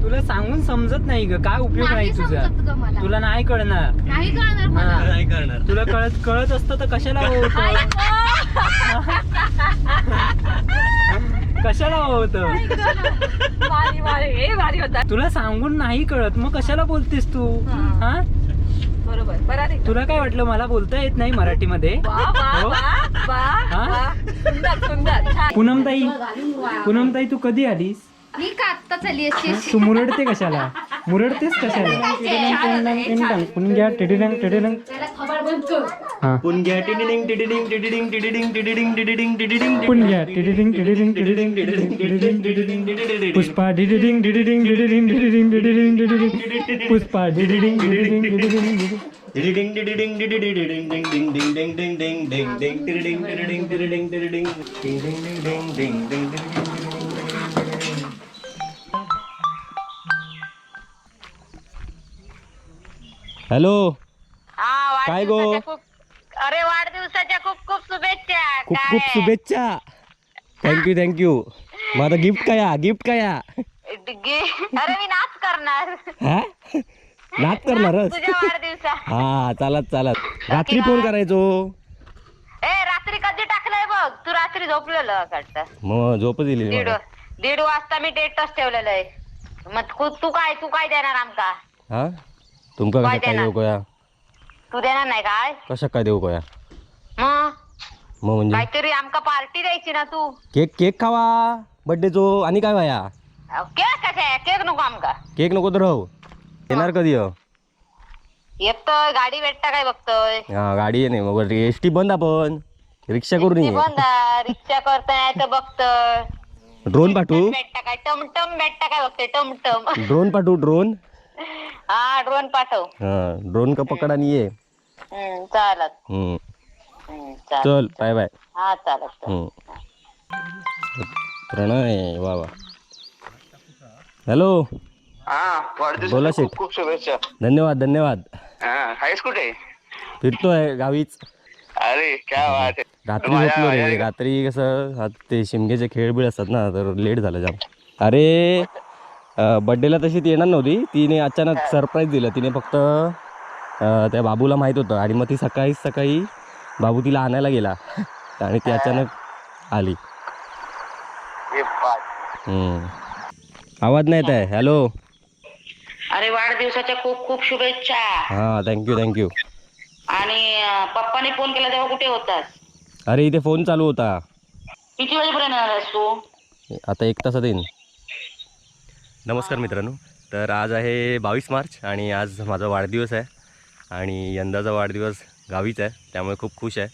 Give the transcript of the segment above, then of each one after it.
तुला सांगून समजत नाही ग, काय उपयोग नाही नाही तुझा. समजत ग मला. तुला नाही कळणार. नाही कळणार मला. हा. नाही करणार. तुला कळत कळत असतं तर कशाला होतं? कशाला होतं? भारी भारी, हे भारी होता. तुला सांगून नाही कळत मग कशाला बोलतेस तू? हा. हा, बरोबर, बरं रे. तुला काय वाटलं मला बोलता येत नाही मराठीमध्ये? वा वा हो? वा वा हा? वा. सुंदर सुंदर, छान. पूनमताई, पूनमताई, तू कधी आलीस? मी का आत्ता चालली अशी अशी. तू मुरडते कशाला? मुरडतेस कशाला? पुणग्या टिडिडंग टिडिडंग. हा. पुणग्या टिडिडिंग टिडिडिंग टिडिडिंग टिडिडिंग टिडिडिंग टिडिडिंग टिडिडिंग. पुणग्या टिडिडिंग टिडिडिंग टिडिडिंग टिडिडिंग टिडिडिंग टिडिडिंग टिडिडिंग. पुष्पा डिडिडिंग डिडिडिंग डिडिडिंग डिडिडिंग डिडिडिंग डिडिडिंग पुष्पा डिडिडिंग डिडिडिंग डिडिडिंग डिडिडिंग. टिडिडिंग टिडिडिंग टिडिडिंग डिंग डिंग डिंग डिंग डिंग डिंग डिंग डिंग टिडिडिंग टिडिडिंग टिडिडिंग टिडिडिंग डिंग डिंग डिंग डिंग डिंग डिंग डिंग. हॅलो, काय गो? अरे, वाढदिवसाच्या खूप खूप शुभेच्छा. खूप खूप शुभेच्छा. Thank you thank you. मग आता गिफ्ट काय? गिफ्ट काय? अरे, मी नाच करणार. हा, नाच करणारच? तुझ्या वाढदिवसा. हा, चालत चालत. रात्री फोन करायचो. ए, रात्री कधी टाकलंय बघ तू. रात्री झोपलेलं असं वाटतं. मग झोप दिली दीड मला. 1:30 वाजता मी स्टेटस ठेवलेलं आहे. मग तू तू काय, तू काय देणार आमका? हा, तुमका काय कसं काय देणार? देऊ कोया? तू देणार नाही काय? कसं काय देऊ कोया? मग? मग म्हणजे? काहीतरी आमका पार्टी द्यायची ना तू. केक, केक खावा बड्डेचो आणि काय वाया? अहो, केक कशा आहे? केक नको आमका. केक नको तर हो. येणार कधी हो? येतोय, गाडी भेटता काय बघतोय. हा, गाडी आहे नाही मग एस टी बंद, आपण रिक्षा करून ती ये. बंद आहे, रिक्षा करता नाही तर बघतोय. ड्रोन पाठवू? भेटता काय, टमटम भेटता काय बघते, टमटम. ड्रोन पाठवू, ड्रोन? हा, ड्रोन पाठव. हा, ड्रोन का पकड आणि ये. चालत. हम्म. चालत. चल, बाय बाय. हा, चालत. हम्म. प्रणय, वा वा. हॅलो. हा, बोला वाढदिवसाच्या शेठ. खूप खूप शुभेच्छा. धन्यवाद धन्यवाद. हा, आहेस कुठे? फिरतोय गावीच. अरे, क्या बात आहे. रात्री झोपलो रे. रात्री कसं ते शिमग्याचे खेळ बिळ असतात ना, तर लेट झालं जाम. अरे, बड्डेला तशी ती येणार नव्हती. तिने अचानक सरप्राईज दिलं. तिने फक्त त्या बाबूला माहीत होतं आणि मग ती सकाळी सकाळी बाबू तिला आणायला गेला आणि ती अचानक आली. हे बाप. हम्म. आवाज नाही येत आहे. हॅलो. अरे, वाढदिवसाच्या खूप खूप शुभेच्छा. हां, thank you thank you. आणि पप्पाने फोन केला तेव्हा कुठे होतास? अरे, इथे फोन चालू होता. किती वाजेपर्यंत येणार आहेस तू? आता एक तासात येईन. नमस्कार मित्रांनो, तर आज आहे 22 मार्च आणि आज माझा वाढदिवस आहे आणि यंदाचा वाढदिवस गावीच आहे, त्यामुळे खूप खुश आहे.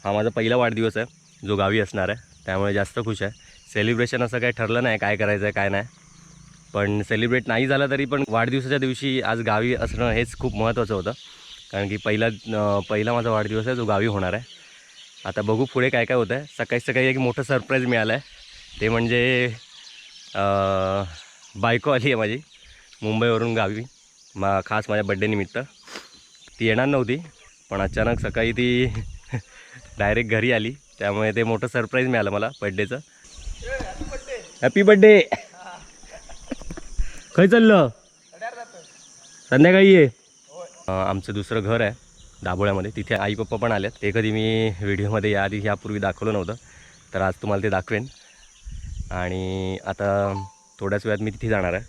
हा माझा पहिला वाढदिवस आहे जो गावी असणार आहे, त्यामुळे जास्त खुश आहे. सेलिब्रेशन असं काही ठरलं नाही, काय करायचं आहे काय नाही, पण सेलिब्रेट नाही झालं तरी पण वाढदिवसाच्या दिवशी आज गावी असणं हेच खूप महत्त्वाचं होतं, कारण की पहिला पहिला माझा वाढदिवस आहे जो गावी होणार आहे. आता बघू पुढे काय काय होतं आहे. सकाळी सकाळी एक मोठं सरप्राईज मिळालं आहे, ते म्हणजे बायको आली आहे माझी मुंबईवरून गावी, खास माझ्या बड्डेनिमित्त. ती येणार नव्हती, पण अचानक सकाळी ती डायरेक्ट घरी आली, त्यामुळे ते मोठं सरप्राईज मिळालं मला बड्डेचं. Happy birthday. खंय चाललं? संध्याकाळी ये. आमचं दुसरं घर आहे दाभोळ्यामध्ये, तिथे आई पप्पा पण आलेत. ते कधी मी व्हिडिओमध्ये याआधी यापूर्वी दाखवलं नव्हतं, तर आज तुम्हाला ते दाखवेन. आणि आता थोड्याच वेळात मी तिथे जाणार आहे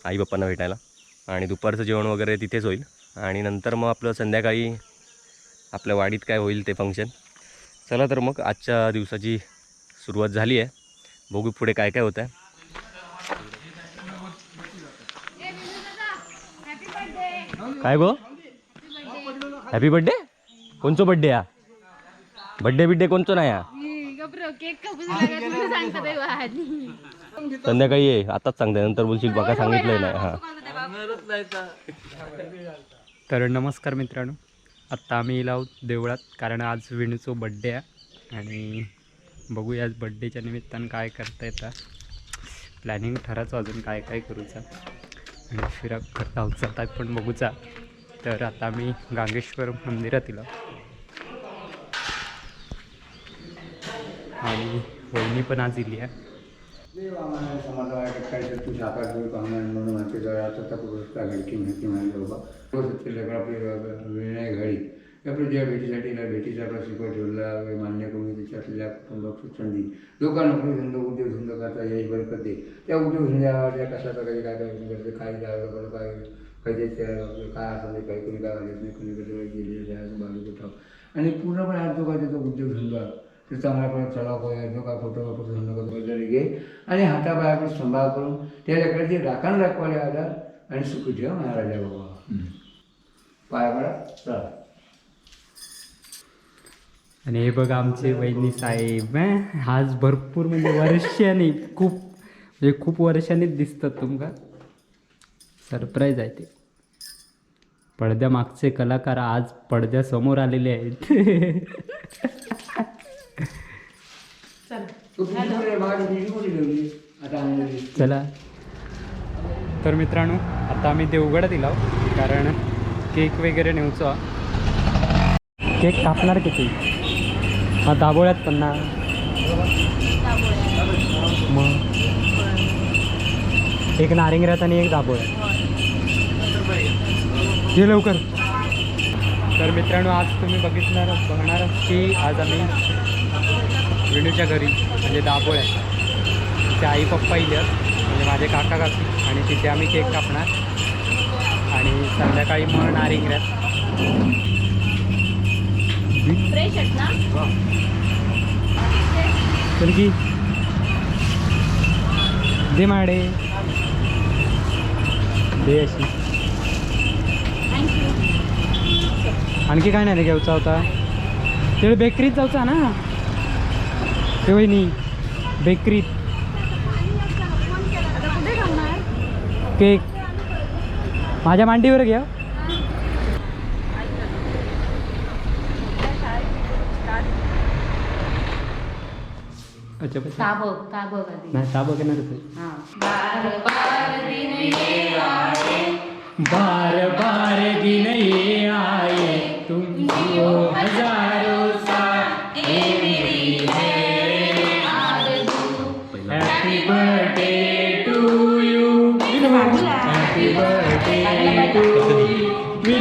आई पप्पांना भेटायला आणि दुपारचं जेवण वगैरे तिथेच होईल आणि नंतर मग आपलं संध्याकाळी आपल्या वाडीत काय होईल ते फंक्शन. चला तर मग आजच्या दिवसाची सुरुवात झाली आहे, बघू पुढे काय काय होतं आहे. काय गो, हॅपी बड्डे? कोणचो बड्डे हा? बड्डे बिड्डे कोणचो नाही हा. केक कापून लागत म्हणून सांगतात हे वाहन. संध्याकाळी ये, आताच सांगते, नंतर बोलशील बघा सांगितलंय नाही. हां. तर नमस्कार मित्रांनो, आत्ता आम्ही येईल आहोत देवळात, कारण आज विणूचो बड्डे आहे आणि बघूया आज बड्डेच्या निमित्तानं काय करता येतं. प्लॅनिंग ठराचं अजून काय काय करूचा आणि फिराक करता जातात पण बघूचा. तर आता आम्ही गांगेश्वर मंदिरात येलो आणि वहिनी पण आज इली आहे. विनय घाडी आपल्या ज्या भेटीसाठी भेटीचा आपला स्वीकार ठेवला मान्य करून त्याच्यातल्या कुटुंबात सुख संधी लोकांना नोकरी धंदा उद्योगधंदा करता येईल बरकत दे. त्या उद्योगधंद्यावर कशा प्रकारे काय काय करते, काय द्यावं, काय काय काय असावे, काही कोणी काय वाजत नाही, कोणी कसं गेले बाजू कुठं आणि पूर्णपणे आज जो काय त्याचा उद्योगधंदा ते चांगल्या प्रकारे चलाव, जो काय फोटो फोटो धंदा करतो वगैरे घे आणि हातापायाकडे सांभाळ करून त्या लेकराची राखण राखवाले आधार आणि सुखी ठेव महाराजा बाबा. पाया पडा, चला. आणि हे बघा आमचे वहिनी साहेब हं. आज भरपूर म्हणजे वर्षांनी, खूप म्हणजे खूप वर्षांनीच दिसतात तुमका. सरप्राईज आहे ते. पडद्यामागचे कलाकार आज पडद्यासमोर आलेले आहेत. तू पिशवी कुठे? मागाशी पिशवी कुठे ठेवली? आता आणलेली. चला तर मित्रांनो, आता आम्ही देवगडात दिला कारण केक वगैरे नेऊचो हा. केक कापणार किती? हा दाबोळ्यात पण ना मग एक नारिंगऱ्यात आणि एक दाबोळ्यात. ये लवकर. तर मित्रांनो, आज तुम्ही बघितणार बघणारच की आज आम्ही विणूच्या घरी म्हणजे दाबोळ्यात तिचे आई पप्पा इले, म्हणजे माझे काका काकी, आणि तिथे आम्ही केक कापणार आणि संध्याकाळी मग नारिंगऱ्यात. फ्रेश आहेत ना? चल की दे माडे दे अशी. आणखी काय नाही रे घ्यायचा होता? तिकडे बेकरीत जायचा ना ते वहिनी, बेकरीत केक माझ्या मांडीवर घ्या. अच्छा अच्छा. ताबक ताबक आधी. नाही, ताबक येणारच आहे. हा. बार बार दिन ये आए, बार बार दिन ये आए, तुम जियो हजारों साल, ये मेरी है happy birthday to you, happy birthday to you,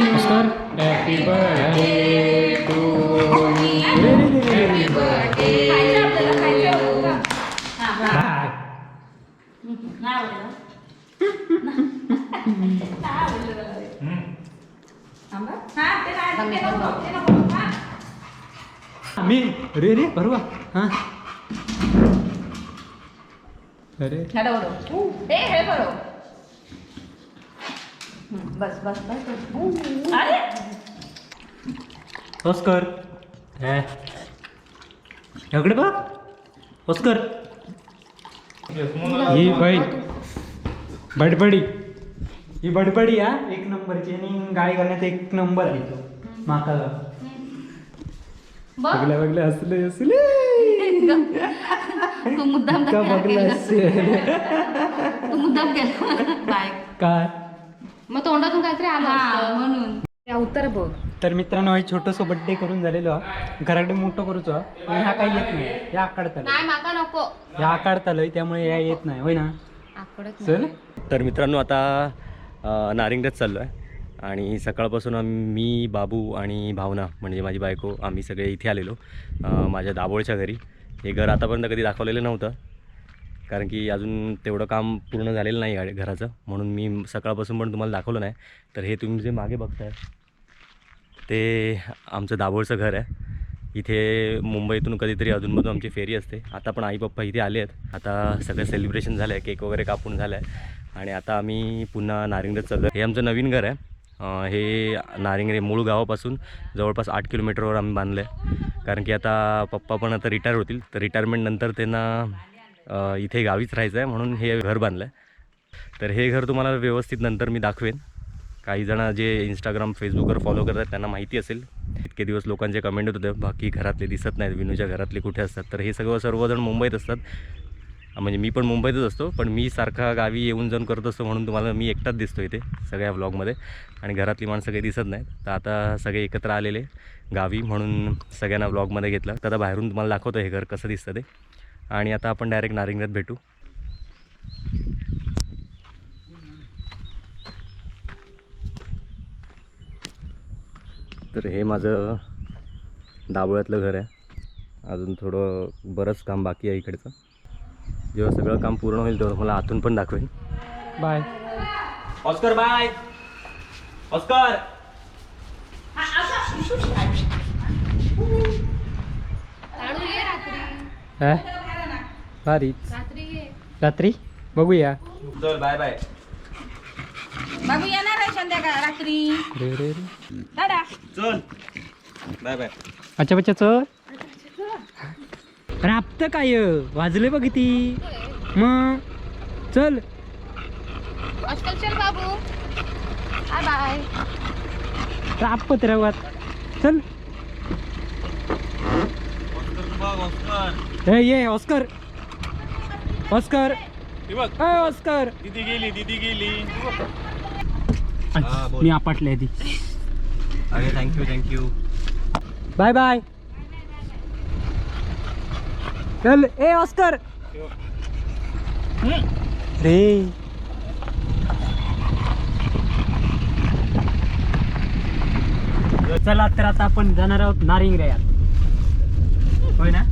happy birthday to you. खायचं आपल्याला, खायचं का? नाही आवडलं? नाही आवडलं त्याला ते. थांबा. हा, ते नाही, ते नको, ते नको. हा. मी रे रे बरोबर हां अरे. हॅलो बरोबर. ए हे बरोबर. बस बस बस बस. अरे. ऑस्कर, हे इकडे बघ ऑस्कर. ही बाई बडबडी, ही बडबडी हा एक नंबरची आणि गाळी घालण्यात एक नंबर आहे तो माका. बघ. बघल्या बघल्या असले असले. तू मुद्दाम का बघलं असेल? तू मुद्दाम केला बाय. काय? मग तोंडातून काहीतरी आलं असतं म्हणून. उतर बघ. तर मित्रांनो, हे छोटंसं बड्डे करून झालेलो हा. घराकडे मोठं करूचो हा. पण ह्या काही येत नाही, ह्या आकाडतालो. नाही, माका नको. ह्या आकाडतालोय, त्यामुळे ह्या येत नाही, होय ना? आकडत. चल. तर मित्रांनो, आता नारिंगऱ्यात चाललो आहे आणि सकाळपासून मी, बाबू आणि भावना म्हणजे माझी बायको, आम्ही सगळे इथे आलेलो माझ्या दाभोळच्या घरी. हे घर आतापर्यंत कधी दाखवलेलं नव्हतं, कारण की अजून तेवढं काम पूर्ण झालेलं नाही घराचं, म्हणून मी सकाळपासून पण तुम्हाला दाखवलं नाही. तर हे तुम्ही जे मागे बघताय ते आमचं दाभोळचं घर आहे. इथे मुंबईतून कधीतरी अधूनमधून आमची फेरी असते. आता पण आई पप्पा इथे आले आहेत. आता सगळं सेलिब्रेशन झालं आहे, केक वगैरे कापून झालं आहे आणि आता आम्ही पुन्हा नारिंगरेत चाललो आहे. हे आमचं नवीन घर आहे. हे नारिंगरे मूळ गावापासून जवळपास 8 किलोमीटरवर आम्ही बांधलं आहे, कारण की आता पप्पा पण आता रिटायर होतील, तर रिटायरमेंटनंतर त्यांना इथे गावीच राहायचं आहे, म्हणून हे घर बांधलं आहे. तर हे घर तुम्हाला व्यवस्थित नंतर मी दाखवेन. काही जण जे इंस्टाग्राम फेसबुकवर फॉलो करतात त्यांना माहिती असेल. इतके दिवस लोकांचे कमेंट होत होते, बाकी घरातले दिसत नाहीत, विनूच्या घरातले कुठे असतात? तर हे सगळं सर्वजण मुंबईत असतात, म्हणजे मी पण मुंबईतच असतो, पण मी सारखा गावी येऊन जाऊन करत असतो, म्हणून तुम्हाला मी एकटाच दिसतो इथे सगळ्या व्लॉगमध्ये आणि घरातली माणसं काही दिसत नाहीत. तर आता सगळे एकत्र आलेले गावी, म्हणून सगळ्यांना व्लॉगमध्ये घेतलं. तर आता बाहेरून तुम्हाला दाखवतो हे घर कसं दिसतं ते आणि आता आपण डायरेक्ट नारिंगऱ्यात भेटू. तर हे माझं दाभोळ्यातलं घर आहे. अजून थोडं बरंच काम बाकी आहे इकडचं. जेव्हा सगळं काम पूर्ण होईल तेव्हा मला आतून पण दाखवेन. बाय. Oscar, bye Oscar. लाडू ये रात्री. हा? भारीच. रात्री ये. रात्री बघूया. चल, बाय बाय. बाबू येणार आहे संध्याकाळ रात्री. रे रे रे. दादा. चल, बाय बाय. अच्छा बच्चा, चल. राबतं काय, वाजले बघ किती. मग चल. आजकाल चल बाबू, बाय बाय. रापत रवात चल. ए ये ऑस्कर, ऑस्कर, ए ऑस्कर. दीदी गेली, दीदी गेली. अच्छा, मी आपटले आधी. अरे, thank you, thank you. Bye bye. चल ए ऑस्कर रे. चला तर आता आपण जाणार आहोत नारिंग यात, होय ना?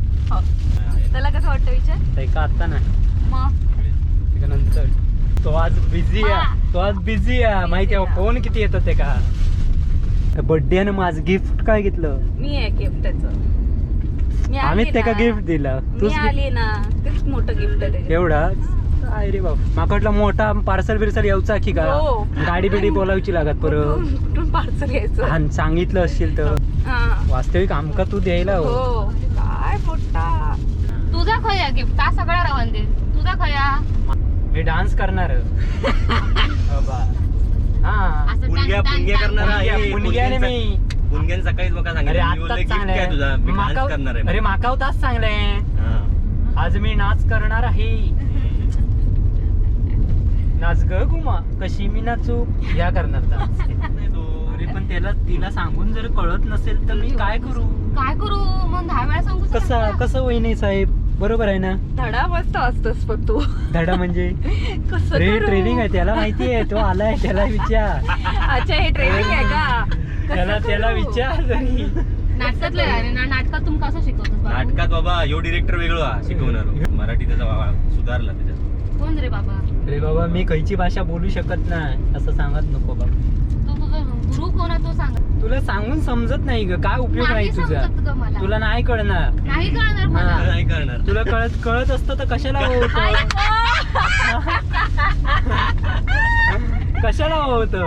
त्याला कसं वाटतं विचार. ते का आता नाही. मग? त्याच्यानंतर तो आज बिझी आहे, तो आज बिझी आहे माहिती आहे. फोन किती येतात ते का. बर्थडे ना, माझं गिफ्ट काय घेतलं? मी आहे गिफ्ट त्याचं. मी आली आम्ही ते का ना. गिफ्ट दिलं? मी तूच आली ना, तेच मोठं गिफ्ट आहे त्याच्यात. एवढा काय रे बाबा, माकडला मोठा पार्सल बिर्सल येऊचा की का? हो. गाडी बिडी बोलावची लागत परत. कुठून कुठून पार्सल घ्यायचं? आणि सांगितलं असशील तर हा. वास्तविक आमका तू द्यायला हवं. हो, काय मोठा. तुझा खया गिफ्ट हा सगळा रवान दे, तुझा खया. मी डान्स करणार बाबा. हा. असं पुणग्या टांग, टांग, पुणग्या टांग. करणार आहे. पुणग्याने मी पुणग्याने सकाळीच बघा अरे सांगितलं. मी बोलले, आत्ताच "Gift काय तुझा?" चांगलंय मी dance माकाव. करणार आहे. अरे माकाव तास चांगलंय. हा. आज मी नाच करणार आहे. नाच ग गुमा कशी मी नाचू या करणार डान्स. अरे पण त्याला तिला सांगून जर कळत नसेल तर मी काय करू? काय करू मग? 10 वेळा सांगू कसा शकता? कसं वहिनी साहेब, बरोबर आहे ना? धडा मस्त असतोस पण तू. धडा म्हणजे कसं रे करू? ट्रेनिंग आहे, त्याला माहिती आहे, तो आलाय, त्याला विचार. अच्छा, हे ट्रेनिंग आहे का? कसं त्याला त्याला करू? विचार जरी. नाटकातलं आहे अरे ना, नाटकात तुमका कसं शिकवतो बाबू? नाटकात बाबा यो डिरेक्टर वेगळा हा, शिकवणार मराठी त्याचा बाबा सुधारला त्याच्यात. कोण रे बाबा? अरे बाबा, मी खयची भाषा बोलू शकत नाही असं सांगत नको बाबा. तू तुझा गुरु कोण आहे तो सांग. तुला सांगून समजत नाही ग, काय उपयोग नाही नाही तुझा. समजत ग मला. तुला नाही कळणार. नाही कळणार मला. हा. नाही करणार. तुला कळत कळत असतं तर कशाला होतं, कशाला होतं?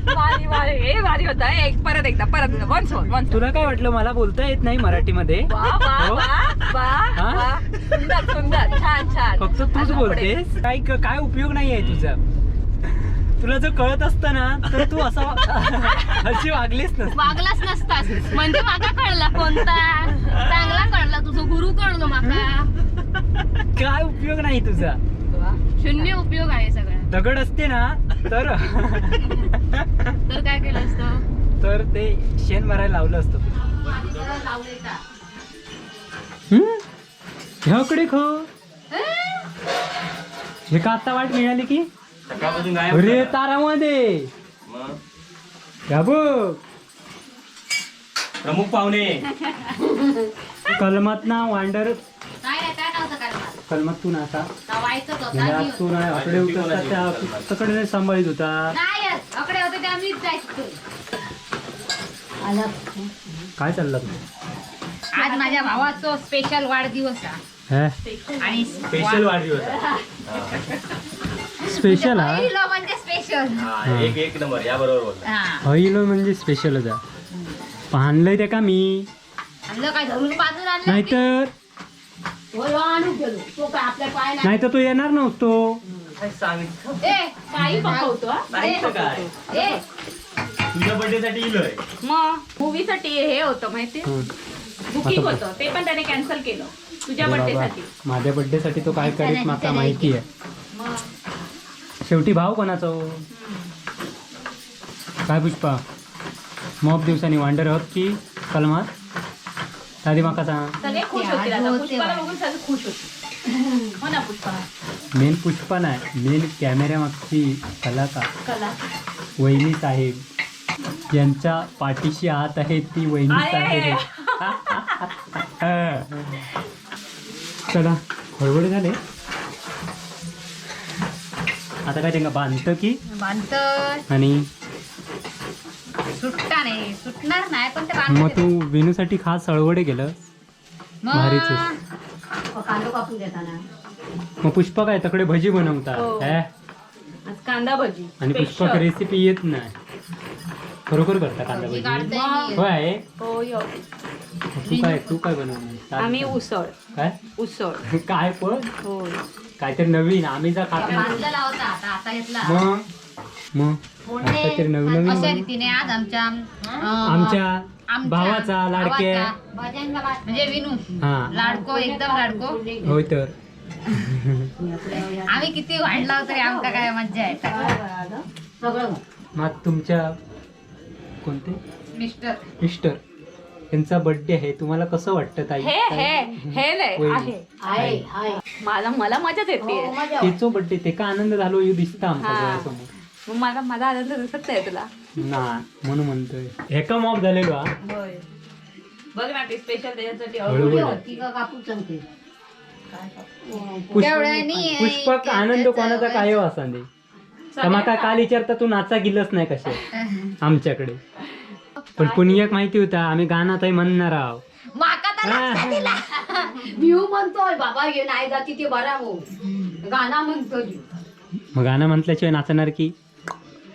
भारी भारी, हे भारी होता. एक परत एकदा, परत एकदा, वन्स मोर, वन्स. तुला काय वाटलं, मला बोलता येत नाही मराठीमध्ये? वा वा. हो? वा वा. हा? वा, सुंदर सुंदर, छान छान. फक्त तूच आता पुढे. बोलतेस. काय काय उपयोग नाही आहे तुझा. तुला जर कळत असतं ना तर तू असा अशी वागलीच नसती. वागलाच नसतास म्हणजे माका कळला कोणता चांगला कळला, तुझं गुरु कळलो माका. काय उपयोग नाही तुझा. वा. शून्य उपयोग आहे सगळा. दगड असते ना तर तर काय केलं असतं? तर ते शेण मारायला लावलं असतं तुला. हम्म? ह्याकडे खो हे का आता वाट मिळाली की? सकाळपासून गायब अरे होता. तारामध्ये मग? ह्या बघ. प्रमुख पाहुणे. कलमात ना वांडर. काय नाही, काय नव्हतं करणार. कलमात तू नाका व्हायचं होतं, म्हणजे नाही आज तू नाही आकडे सुट्टी होता कोणाची त्या होती कलमात? तकडे सांभाळीत होता. नाही, आकडे होते ते आम्हीच जायचो. काय चाललं तुझं? आज माझ्या भावाचा स्पेशल वाढदिवस आहे. हे आणि स्पेशल वाढदिवस आहे. स्पेशल हा. पहिलं म्हणजे स्पेशल. हा, एक एक नंबर या बरोबर बोलला. हा. हईलो म्हणजे स्पेशलच आहे. पाहणलंय ते का मी? आणलं काय धरून बांधून आणलं? नाहीतर नाहीतर तो येणार नव्हतो. ए काही पकवतो हा? सांगितलं काय? ए तुझ्या बर्थडे साठी इलोय. मग मूवीसाठी हे होतं माहिती, हम्म. बुकिंग आता होतं, ते पण त्याने कॅन्सल केलं तुझ्या अरे बर्थडे बाबा, साठी. माझ्या बर्थडे साठी तो काय करीत माका माहिती आहे. मग शेवटी भाव कोणाचा हो? काय पुष्पा, मॉप दिवसांनी वांडर आहोत की कलमात दादी माका सांग. सगळे खुश होतील आता, पुष्पाला बघून सगळे खुश होतील. हो ना पुष्पा? मेन पुष्पा नाही, मेन कॅमेऱ्यामागची कलाकार कला. वहिनी साहेब यांच्या पाठीशी आत आहे ती वहिनी साहेब. चला, हळूहळू झाले. आता काय त्यांना बांधतं की बांधत आणि सुटता नाही, सुटणार नाही पण ते मग बांधत. तू विनूसाठी खास हळवडे गेलं. भारीच आहे. मग कांदो कापून देताना. मग पुष्पा काय तकडे भजी बनवतात हो. हे? आज कांदा भजी. आणि पुष्पाक रेसिपी येत नाही. खरोखर करता कांदा भजी भजी? काढतंय मी. होय आहे. हो यो. तू काय, तू काय बनवणार? आम्ही उसळ. काय? उसळ. काय पण? हो. काहीतरी नवीन आम्ही जा खात नाही. बांधलेला होता, आता आता घेतला. मग मग आता तरी नवीन नवीन अशा बनव. रीतीने आज आमच्या आमच्या आमच्या भावाचा लाडके भावाचा, म्हणजे विनू हा लाडको, एकदम लाडको. होय तर. आम्ही किती वाढला तरी आमका काय मज्जा येते. सगळं. मग तुमच्या कोणते मिस्टर. मिस्टर यांचा बर्थडे आहे, तुम्हाला कसं वाटतं ताई? हे हे हे नाही वहिनी. आहे. आहे आहे. मला मला मजाच येते. हो, मजा. त्याचो बर्थडे ते का आनंद झालो you दिसता आमच्या हा. डोळ्यासमोर. मग मला माझा आनंद दिसत नाही तुला. ना म्हणून म्हणतोय हेका मॉप झालेलो हा. होय, बघ ना, ते स्पेशल त्याच्यासाठी. हळूहळू. तिघं कापून सांगते. तेवढ्यानी पुष्पक आनंद कोणाचा काय असा दे तर माका काल विचारता तू नाचा गेलंच नाही कसे आमच्याकडे. पण पुण्याक माहिती होता आम्ही गाणं ताई म्हणणार आहोत. माका तर लक्षात दिला. भिऊ म्हणतोय बाबा, ये नाही जाती ते बरा भाऊ गाणं म्हणतोय. मग गाणं म्हटल्याशिवाय नाचणार की?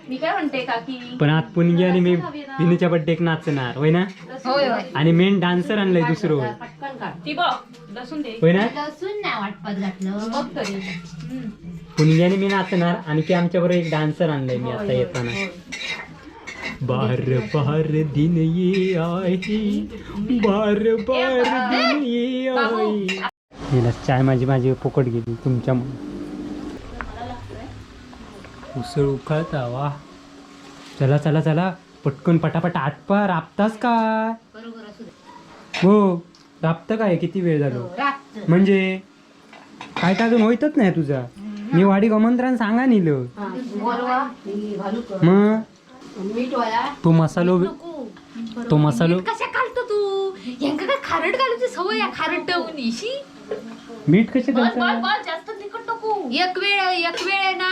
मी काय म्हणते काकी? पण आज पुणगी आणि मी विनूच्या बड्डेक नाचणार, होय ना? होय होय. आणि मेन डान्सर आणलंय दुसरं, होय. पटकन काढ. ती बघ, लसूण दे. होय ना? लसूण नाही वाटपत घातलं. बघ तरी. पुणगी आणि मी नाचणार, आणखी आमच्या बरोबर एक डान्सर आणलंय मी आता येताना. बार बार दिन ये आई, बार बार दिन ये आई. हिला चाय माझी माझी फुकट गेली तुमच्यामुळे. उसळ उकळता वा. चला चला चला, पटकन पटापट आटपा. राबतास काय? बरोबर असू दे. हो, राबतं काय? किती वेळ झालो? म्हणजे काय तर अजून होईतच नाही तुझा. मी वाडी गमंत्रान सांगा नेलं. बोलवा मी घालू का? मग मीठ वाया. तो मसालो, तो मसालो. मीठ कशा घालतो तू? यांका काय खारट घालूची सवय आहे, खारट ठेवून इशी. मीठ कसे बस बस घालता? बस, जास्त तिखट नको. एक वेळ, एक वेळ आहे ना,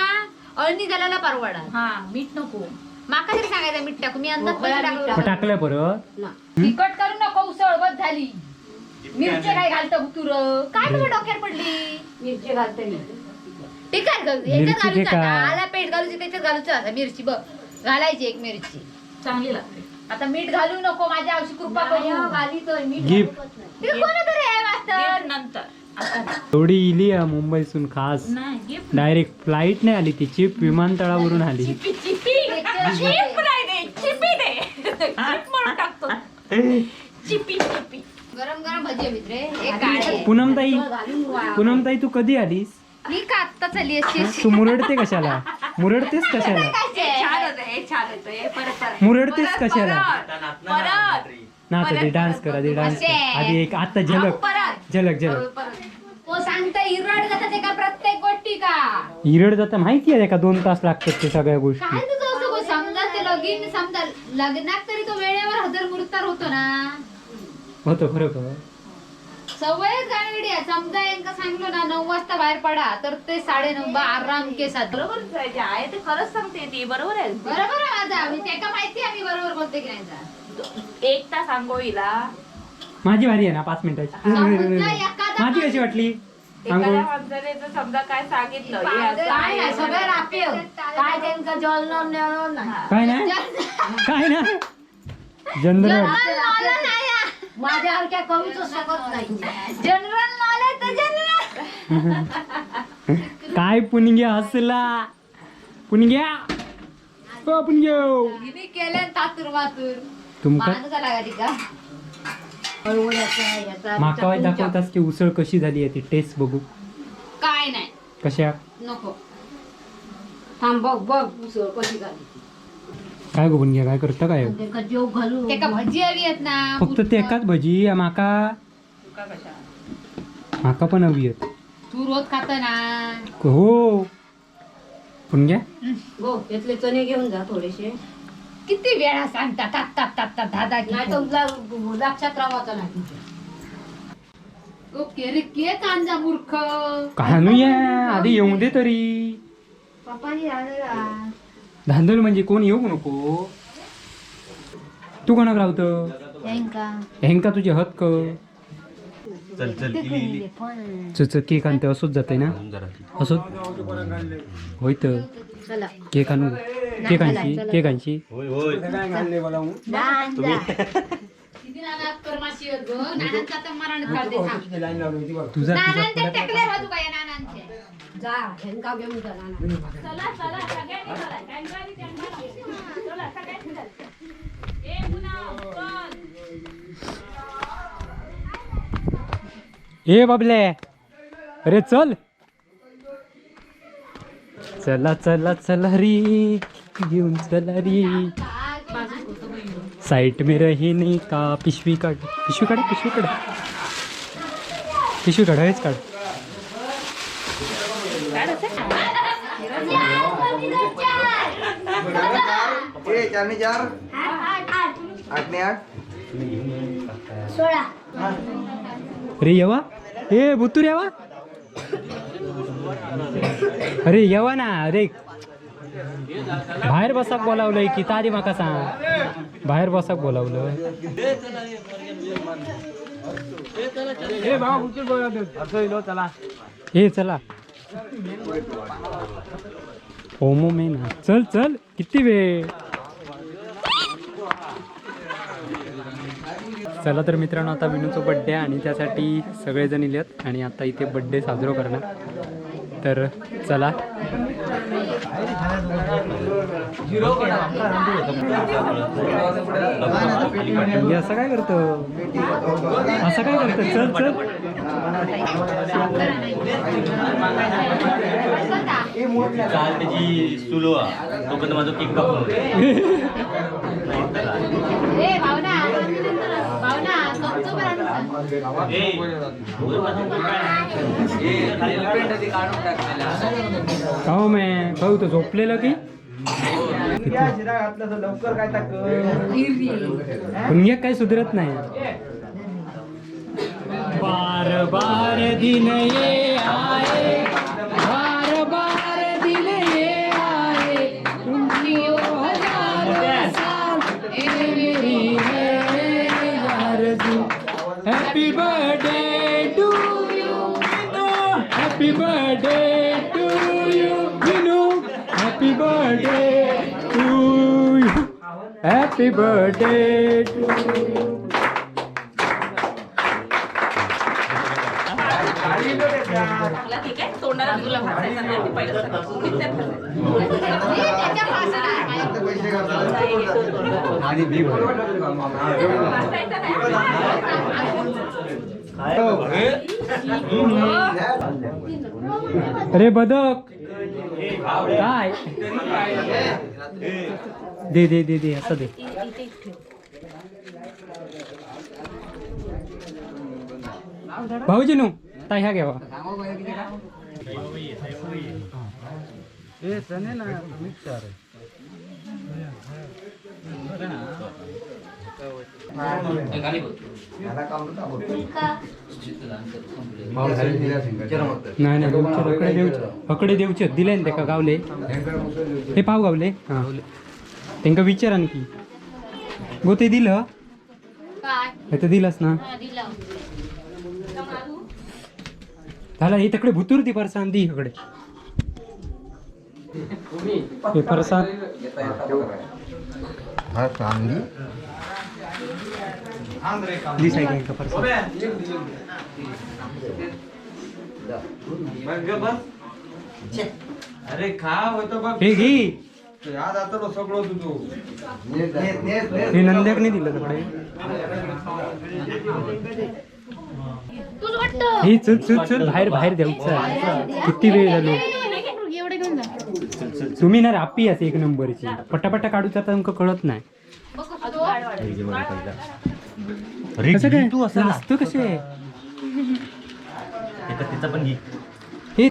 अळणी झाल्याला परवडा. हा, मीठ नको. माका तरी सांगायचं मीठ टाकू, मी अंदाज हो, पैसे मीठ टाकलं. मग टाकलं परत. ना. तिखट करू नको, उसळ बस झाली. मिरची काय घालतं तुर? काय तुझ्या डोक्यात पडली? मिरची घालते मी. ठीक आहे, घालू. ह्याच्यात मिरची घालूच ते का? आता आला पेट घालूची, त्याच्यात घालूच आता मिरची बघ घालायची एक मिरची. चांगली लागते. आता मीठ घालू नको, माझ्या आवशी कृपा नाही, करू. हो, घालीतोय, मीठ गिफ्ट. घालूकच नाही. ते कोणातरी आहे मास्तर. गिफ्ट नंतर, आता नाही. एवढी इली आहे मुंबईसून खास. नाही गिफ्ट. डायरेक्ट फ्लाईट नाही आली, तिची विमानतळावरून आली. चिपी चिपी चिप नाही दे, चिपी दे. चिप म्हणून टाकतो, चिपी चिपी. गरम गरम भजी आहे मित्रे, एक काय. पूनमताई, घालून वाया. पूनमताई, तू कधी आलीस? मी का आत्ता चालली अशी हा? तू मुरडते कशाला? मुरडतेस कशाला? हे छान होतं, हे छान होतं, हे परत परत. मुरडतेस परत, कशाला? परत परत. नाच आधी, डान्स कर आधी, डान्स कर आधी. एक आता झलक. परत. झलक झलक. परत. तो सांगता इरड जातात एका प्रत्येक गोष्टी का. इरड जाता माहिती आहे का? 2 तास लागतात ते सगळ्या गोष्टी. काय तुझं असं गो? समजा ते लगीन, समजा लग्नात तरी तो वेळेवर हजर मुरतार होतो ना. होतं खरोखर. सवयच गाणगडी आहे. समजा यांका सांगलो ना 9 वाजता बाहेर पडा तर ते 9:30 आराम के साथ. बरोबर आहे, जे आहे ते खरंच सांगते ती, बरोबर आहे. बरोबर आहे माझा, मी त्याका माहिती आहे मी बरोबर बोलते की नाही ते. एक तास आंघोळीला. माझी भारी आहे ना 5 मिनिटाची? समजा एखादा माझी कशी वाटली आंघोळ? एखाद्या माणसाने जर समजा काय सांगितलं हे असं काय नाही, सगळं रापेव. काय त्यांचं जळणार नाही. काय नाही, काय नाही, जनरल. जनरल नॉलेज नाही हा. माझ्यासारख्या करूच शकत नाही. जनरल नॉलेज तर जनरल. काय पुणग्या हसला? पुणग्या, ओ पुणग्या. मी केलं तातूर मातूर. तुमका माणूस आला का तिका? अळवळ्याचा, याचा. माका वाईट दाखवतास की उसळ कशी झाली आहे ती टेस्ट बघू. काय नाही. कशा? नको. थांब, बघ बघ उसळ कशी झाली. काय गो पुणग्या, काय करता काय? त्यांका जेव घालू. त्याका भजी हवी आहेत ना. फक्त ते एकाच भजी माका? माका पण हवी आहेत. तू रोज खात ना. हो पुण्या. गो यातले चणे घेऊन जा थोडेसे. किती वेळा सांगता तात तात तात तात दादा. नाही तर तुला लक्षात राहायचं नाही तुझ्या. ओके रे, केक आणजा मूर्ख. कानूया आधी येऊ दे तरी. पप्पानी धांदल म्हणजे कोण येऊ नको. तू कोणाक रावतं? हेंका तुझे हत क. चल चल, इली इली. चल केक आणते, असोच जाते ना. असोच होय तर. चला. केक आणू, केक आणशी, केक आणशी. होय होय. किती नाना करमाशी ग नानांचा आता मरण काढते थांब. तुझा तुझा. नानांचे टेकले राजू काय नानांचे. जा ह्यांका घेऊन जा नाना. चला चला, सगळ्यांनी चला. त्यांना आणि त्यांना नको. चला सगळ्यांनी चला. ए मुना, चल. ए बाबले, अरे चल चला चला चला री, घेऊन चला री. साईट में रही नाही का? पिशवी काढ, पिशवी काढ, पिशवी काढ, पिशवी काढ, हेच काढ. ए, चार ने चार, आठ ने आठ. अरे येवा, ए बुतूर येवा, अरे येवा ना. अरे बाहेर बसाक बोलावलंय की तारी माका सांग, बाहेर बसाक बोलावलं. ए चला, होमो मे ना, चल चल, किती वेळ. चला तर मित्रांनो, आता विनूचा बड्डे आहे आणि त्यासाठी सगळेजण इलेत आणि आता इथे बड्डे साजरा करणार. तर चला. हे असं काय करतो, असं काय करतो? चल चल. चाल त्याची सुलो तोपर्यंत माझा केक कापून. ए भावना, भावना समजू बरं सांग. हो मे भाऊ तो झोपलेलं की पुण्य काय सुधरत नाही. बार बार दिन ये आए, बार बार दिन ये आए, तुमको हजारों साल ये मेरी है आरज़ू. Happy birthday to you, happy birthday to you Vinu, happy birthday to you, happy birthday to you. चांगला केक आहे, तोंडाला तुला फासायचा नाही, ते पहिलं सांग. कोणीच नाही फासायचं. ए, त्याच्या फासला आहे. आणि बी फासायचा नाही. अरे बदक काय, दे दे दे दे, असं दे. भाऊजी नो ताई ह्या घ्यावा. नाही नाही, देऊचे हकडे देऊचे, हकडे देऊचे दिले ना तेका गावले. हे पाव गावले. हां, तेंका विचार आणखी गो ते दिलं. काय? हे तर दिलंच ना. हा, दिलं. झाला हे तकडे भुतूर ती फरसान दी इकडे हे फरसान. दी साईड का फरसान. अरे खा होतो बघ. हे घे. याद आता सगळं तुझं. हे नंद्याक नाही दिलं तकडे. तूच वाटतं. हे चल चल चल, बाहेर बाहेर द्यायचं, किती वेळ झालो. एवढे घेऊन जा. तुम्ही ना रापी असे एक नंबरची पटापटा काढूचा तर तुमका कळत नाही. अरे कसं घे काय तू असं लाजतं कसे? त्याचा पण घे. हे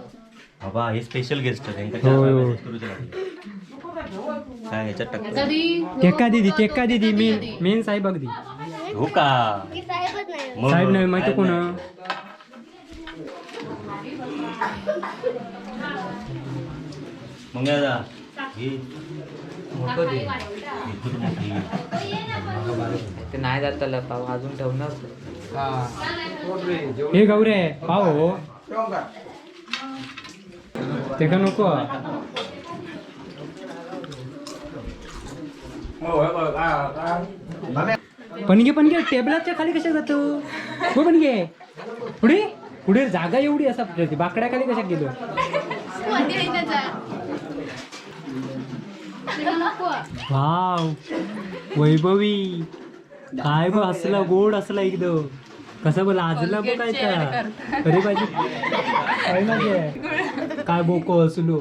बाबा हे स्पेशल गेस्ट होय, होय. काय ह्याच्यात टाकतो? टेका दिदी, टेका दिदी, मेन मेन साहेब अगदी. हो का? मग- साहेब नाही माहिती कोण. मग या जा. हे. हे खूप मोठी. ते नाही जाताला पाव अजून ठेवणार. हे गौरे पाव हो ते का नको. पणगे पणगे टेबलाच्या खाली कशा जातो हो पणगे? पुढे पुढे जागा एवढी असा बाकड्या खाली कशा गेलो? वाव वैभवी, काय बघ असला गोड असला एकदम, कसं बघ लाजला बघ काय तर. अरे पाहिजे काय माझे काय बोको असलो.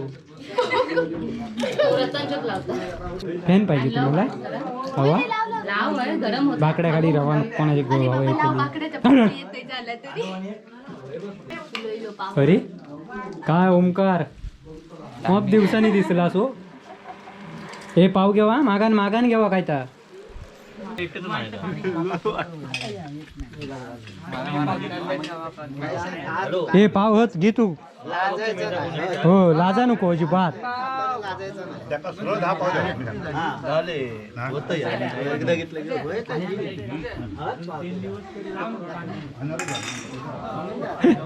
फॅन पाहिजे तुम्हाला? हवा लाव आहे, गरम होत. बाकड्या खाली रवा कोणाचे हवा येते. अरे काय ओमकार, खूप दिवसांनी दिसला सो. हे पाव घेवा मागान मागान घेवा काय तर. हे पाव हच घे तू. हो लाजा नको अजिबात.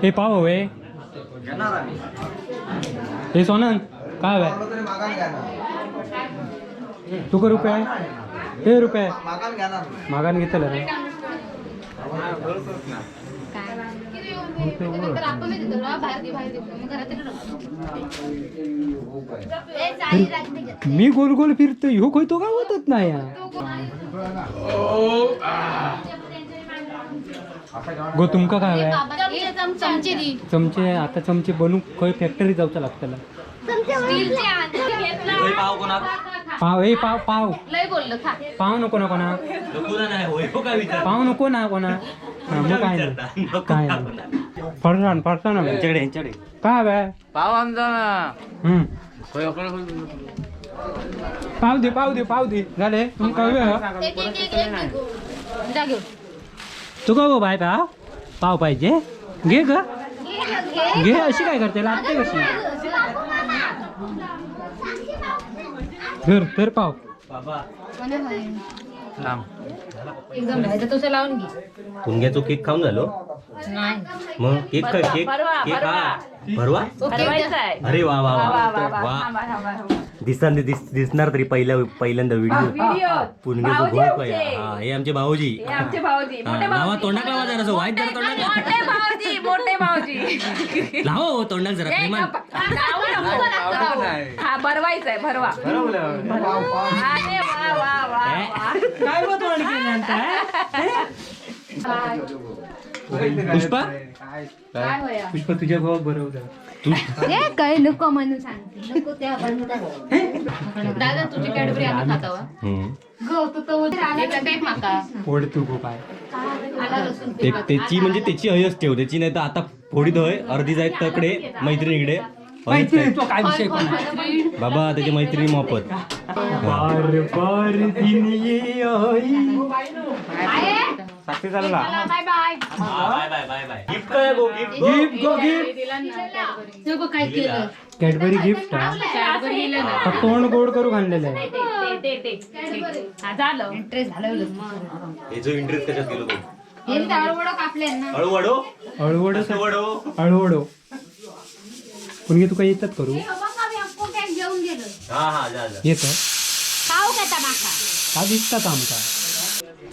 हे पाव हवे. हे सोनन काय हवंय तुका? रुपये हे रुपये मागान घेतलं रे. मी गोल गोल फिरतो, ह्यो खंय तो गावतच नाही हा. गो तुमका काय हवंय? चमचे दी. चमचे आता चमचे बनवू खंय फॅक्टरी जाऊचा लागतला. होय, पाव कोणाक? पाव हे पाव पाव. लय बोललो खा. पाव नको ना कोणा. नको ना, नाही होय हो काय विचार. पाव नको ना कोणा. हा, मग काय नाही काय नाही, फरसान फरसान हवंय. यांच्याकडे यांच्याकडे काय हवंय? पाव आमचा ना. हम्म. पाव दे पाव दे पाव दे झाले तुमका हवे हा? एक एक एक एक जा घेऊन. तुका गो बाय पाव पाव पाहिजे घे ग घे. अशी काय करते, लागते कशी? धर धर पाव. बाबा एकदम नाही तर तुझं लावून घे. पुणग्याचो केक खाऊन झालो. नाही. मग केक खा, केक भरवा, केक भरवा. हा भरवा. भरवायचा आहे. अरे वा वा वा वा वा वा वा. थांबा, थांबा, थांबा. दिसणार दिसणार तरी पहिल्या पहिल्यांदा व्हिडिओ व्हिडिओ पुणग्याचो भाऊजी घोळ आमचे. हा हे आमचे भाऊजी. हे आमचे भाऊजी, हा, मोठे लावा भाऊजी. तोंडाक लावा जरा वाईट जरा तोंडाक मोठे भाऊजी, मोठे भाऊजी. लावा हो तोंडाक जरा ए, प्रेमान. गप्प. लावू नको. हा भरवायचा आहे, भरवा. अरे वा वा वा वा. काय बघ तोंड केलं पुष्पा काय होया? पुष्पा तुझ्या भावा बरोबर. ए, काय नको म्हणून सांगते नको त्या दादा तुझी कॅडबरी आम्ही खातावा. हम्म. गो तू तर उद्या आला एक एक माका. फोड तू गो काय. आला लसूण. त्याची म्हणजे त्याची हयच ठेव त्याची, नाही तर आता फोडीत हय अर्धी जाईल तकडे मैत्रिणीकडे हयच मैत्रिणी नाही. तो काय विषय कोण आहे? बाबा त्याची मैत्रिणी मोफत. बार बार दिन ये आई. Bye bye. Bye bye bye bye. Gift काय गो गिफ्ट? गिफ्ट गो गिफ्ट. नको काय केलं. कॅडबरी गिफ्ट हा. कॅडबरी दिलं ना. का तोंड गोड करू आणलेलं आहे. दे दे दे. हा झालं. इंटरेस्ट घालवलं. हे जो इंटरेस्ट कशात गेलो तो. हे वडो कापले ना. हळू वडो. अळवडो. वडो. अळवडो पुणगे तुका येतात करू? घेऊन गेलो. हा हा जा जा. येत. खाऊ का माका? का दिसतात आमका.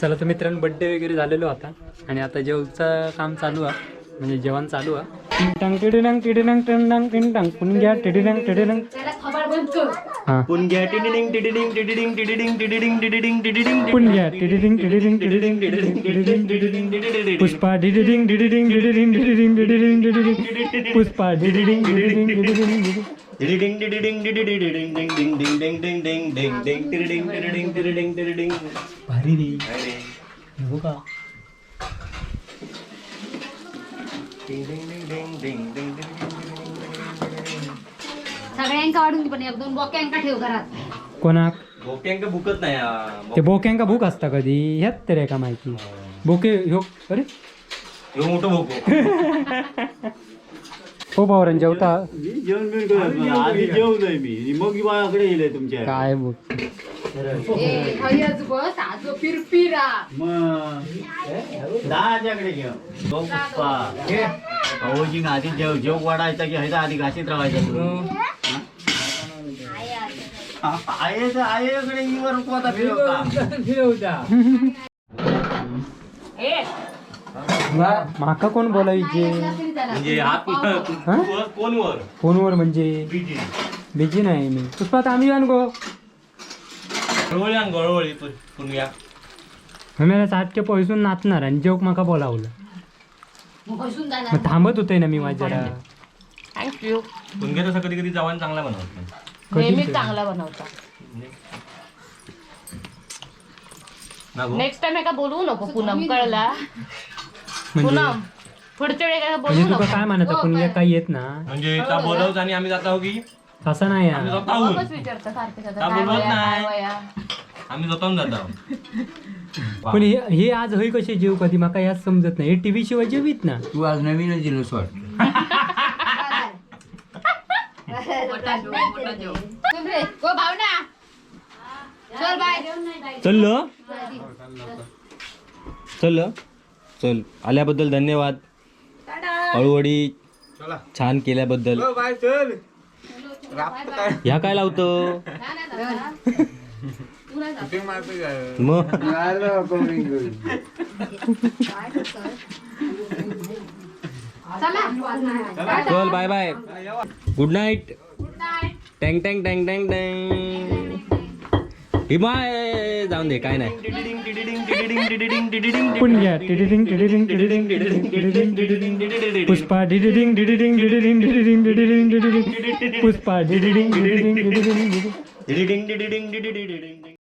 चला तर मित्रांनो, बड्डे वगैरे झालेलो आता आणि आता जेवचं काम चालू आहे, म्हणजे जेवण चालू आहे. टिंग टिडिडंग टिडिडंग टिंग टिंग टांग पुणग्या टिडिडंग टिडिडंग. त्याला खबर बंद कर. हा. पुणग्या टिडिडिंग टिडिडिंग टिडिडिंग टिडिडिंग टिडिडिंग टिडिडिंग टिडिडिंग. पुणग्या टिडिडिंग टिडिडिंग टिडिडिंग टिडिडिंग टिडिडिंग टिडिडिंग टिडिडिंग. पुष्पा डिडिडिंग डिडिडिंग डिडिडिंग डिडिडिंग डिडिडिंग डिडिडिंग पुष्पा डिडिडिंग डिडिडिंग डिडिडिंग डिडिडिंग. टिडिडिंग टिडिडिंग टिडिडिंग डिंग डिंग डिंग डिंग डिंग डिंग डिंग डिंग टिडिडिंग टिडिडिंग टिडिडिंग टिडिडिंग. भारी रे. हे बघा. डिंग डिंग डिंग डिंग डिंग डिंग डिंग. सगळ्यांका वाढून दे, पण एक दोन बोक्यांका ठेव घरात. कोणाक? बोक्यांका भुकत नाही हा. ते बोक्यांका भूक असता कधी ह्यात तर एका माहिती बोके ह्यो अरे ह्यो मोठं भोको. हो भावरण जेवता? मी जेवण बिवण करत आधी जेवलोय मी, मग माझ्याकडे येईल तुमच्या. काय बोल. ए, हयच बस आजो पिरपिरा. मग दहाच्याकडे घेऊ तो पुष्पा भाऊजी. आधी जेव जेव वाढायचा की ह्याचा आधी घासीत राहायचा तू. आहे आईकडे इवर कोता फिरवता. ए माका कोण बोलायचे? म्हणजे हात हा? कोण वर? फोनवर म्हणजे बिजी नाही मी. पुष्पा आता आम्ही गो. गळवळी आण, गळवळी पुणग्या. मला सातच्या पैसून नाचणार आणि जेवक माका बोलावलं. बसून जाणार. मग थांबत होते ना मी माझ्या. Thank you. पुणग्या तसं कधी कधी जवान चांगला बनवतो. नेहमीच चांगला बनवता. ना गो? नेक्स्ट टाइम एका बोलवू नको पूनम, कळला? म्हणजे पूनम, पुढच्या वेळी एका म्हणजे बोलवू तुका नको. काय म्हणत पुणग्या काही येत ना? म्हणजे त्या बोलवत आणि आम्ही जात आहो की तसं नाही आम्ही हा. स्वतःहून मगच विचारतं सारखं सारखं, का काय बोलवत वया, काय नाही? वया. आम्ही स्वतःहून जात आहो. पण हे हे आज हय कसे जेव कधी माका याच समजत नाही. हे टीव्ही शिवाय जेवीत ना. तू आज नवीनच दिलं वाटतं. रे गो भावना, चल बाय. चल चल चल, आल्याबद्दल धन्यवाद. अळूवडी छान केल्याबद्दल. ह्या काय लावतो मग? चला. चल, बाय बाय, गुड नाईट. टँग टँग टँग टँग टँग. हिमाय जाऊन दे, काय नाही. पुणग्या टिडिडिंग टिडिडिंग टिडिडिंग टिडिडिंग टिडिडिंग. पुष्पा डिडिडिंग डिडिडिंग डिडिडिंग डिडिडिंग डिडिडिंग डिडिडिंग. पुष्पा डिडिडिंग डिडिडिंग डिडिडिंग डिडिडिंग. डिडिडिंग डिडिडिंग डिडिडिंग.